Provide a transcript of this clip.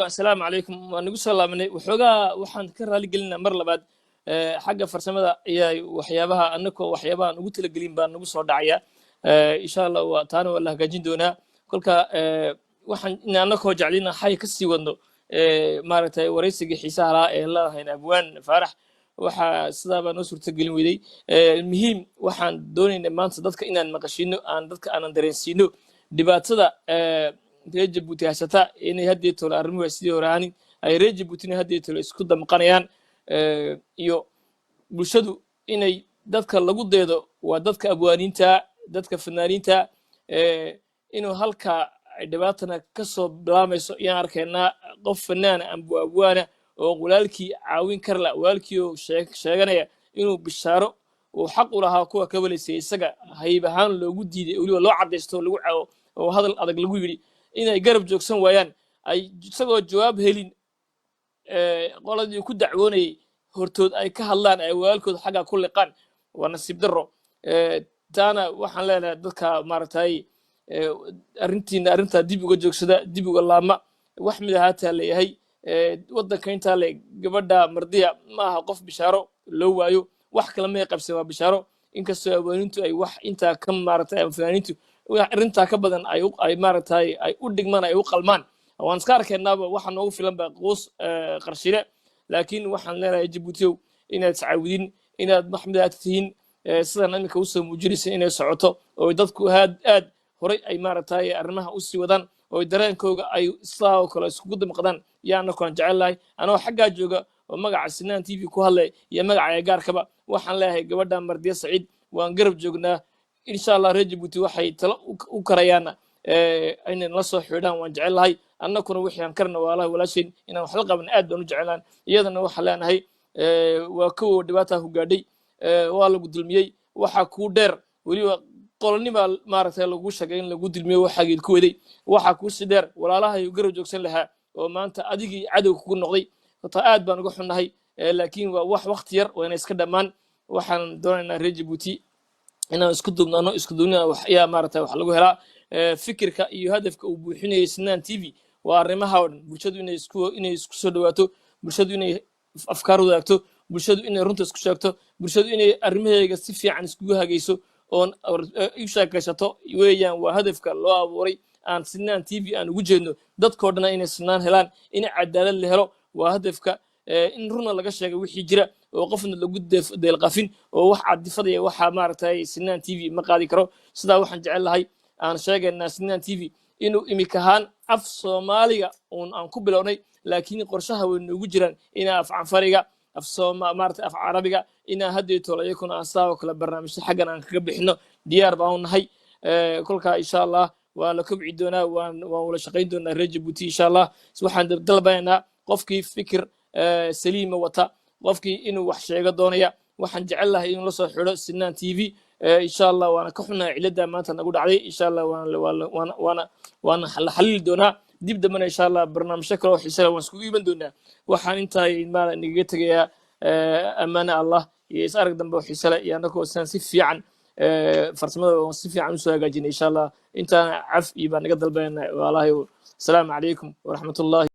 Asalaamu calaykum. Waan nagu soo laabanay. Waxoogaa waxaan ka raali gelinaa mar labaad xagga farsamada ayaa waxyaabaha anakoo waxyaabahan ugu talagelin baa nagu soo dhacaya. Insha Allah waa taana waa la hagaajin doonaa. Kolka waxaan in anakoo jeclina xay ka sii wadno maaragtay waraysigii xiisaha lahaa ee leedahayn Abwaan Faarax, waxaa sidaabaa noo suurtagelin weyday. Muhiim waxaan doonaynaa maanta dadka inaan maqashino, aan dadka aanan dareensiino dhibaatada reer Jabuuti haysata, inay haddii tolo arrimuhu ay sidii hore ahaanin, ay reer Jabuutina haddii tolo isku damqanayaan, iyo bulshadu inay dadka lagu deedo waa dadka abwaaniinta, dadka fanaaniinta, inuu halkaa ay dhibaatana ka soo bilaamayso. Ayaan arkaynaa qof fanaana amba abwaana oo walaalkii caawin karla, walaalkii oo sheeganaya inuu bishaaro uu xaq u lahaa kuwa ka walaysay isaga hayb ahaan loogu diiday, weliba loo caddaysto, lagu cawo oo hadal adag lagu yidhi, inay garab joogsan waayaan, ay isagoo jawaab helin qoladii ku dacwoonayay hortood ay ka hadlaan, ay walaalkood xagga ku liqaan, waa nasiib darro. Taana waxaan leenahay dadka maaragtay arrintiina arrintaa dib uga joogsada, dib uga laama. Wax mid ahaataa leeyahay waddanka intaa le gabadha Mardiya ma aha qof bishaaro loo waayo, wax kale may qabsan, waa bishaaro. Inkastoo abwaaniintu ay wax intaa ka maaragtay ama fanaaniintu wax arrintaa ka badan ay maaragtay ay u dhigmaan, ay u qalmaan, waan iska arkaynaaba, waxa noogu filan ba quus qarshile. Laakiin waxaan leenahay Jabuutiyow inaad iscaawidin, inaad wax mid aad tihiin, sidan iminka usoo muujinaysa inay socoto oo dadku aad aad horay ay maaragtay arrimaha usii wadaan oo dareenkooga ay sidaa oo kale iskugu damqadaan. Yaa anakoon jecel lahay, anoo xaggaa jooga oo magaca Sinaan TV ku hadlay iyo magaca gaarkaba, waxaan leeyahay gabadha Mardiya Saciid waan garab joognaa, insha Allah. Reer Jabuuti waxay talo u karayaanna inay nala soo xidhaan waan jecel lahay. Annakuna wixii aan karna waalaha walaashayn inaan wax la qaban aad baan u jeclaan. Iyadana waxaan leenahay waa kowo dhibaataa ku gaadhay, waa lagu dulmiyey. Waxaa kuu dheer weliba qolonimaa maaragtay lagu sheegay in lagu dulmiyo, waxaageed ku waday. Waxaa kuu si dheer walaalahay garab joogsan lahaa oo maanta adigii cadow kugu noqday. Horta aad baan uga xunnahay, laakiin waa wax waqti yar, waa inay iska dhammaan. Waxaan doonaynaa reer Jabuuti inaan isku duubnaano. Isku duubnina wax ayaa maaragtay wax lagu helaa. Fikirka iyo hadafka uu buuxinayay Sinaan TV waa arrimaha oo dhan: bulshadu inay isku soo dhawaato, bulshadu inay afkaar wadaagto, bulshadu inay runta isku sheegto, bulshadu inay arrimaheega si fiican iskugu hagayso oon u sheekaysato weeyaan. Waa hadafka loo abuuray aan Sinaan TV aan ugu jeedno dadkoo dhana inay sinaan helaan, in cadaalad la helo. Waa hadafka in runa laga sheega wixii jira oo qofna lagu deelqafin oo wax cadifadaya waxa maaragtay Sinaan TV ma qaadi karo. Sidaa waxaan jecel lahay aan sheegaynaa Sinaan TV inuu imika ahaan af Soomaaliga uun aan ku bilownay, laakiin qorshaha way noogu jiraan inaa af Canfariga, af sooma maaragtay, af Carabiga, inaan haddeetolo iyakuna aan sidaa oo kale barnaamijyo xaggan aan kaga bixino diyaar baan u nahay. Kolkaa insha Allah waa la kobci doonaa, waan wada shaqayn doonaa reer Jabuuti, insha Allah. Waxaan dalbanaynaa qofkii fikir saliima wata, qofkii inuu wax sheego doonaya, waxaan jecel lahay inuu la soo xidho Sinaan TV, insha Allah. Waana ka xunahay cilladda maanta nagu dhacday. Insha Allah waana la xalili doonaa dib dambena, insha Allah. Barnaamijyo kale oo xiise leh waan iskugu iman doonaa. Waxaan intaa maala nagaga tegayaa ammaane Allah iyo is arag dambe oo xiise leh, iyo annagoo sidaan si fiican farsamada oo si fiican usoo hagaajinay, insha Allah. Intaana caf iyo baan naga dalbanayna walahi. Asalaamu calaykum waraxmatullahi.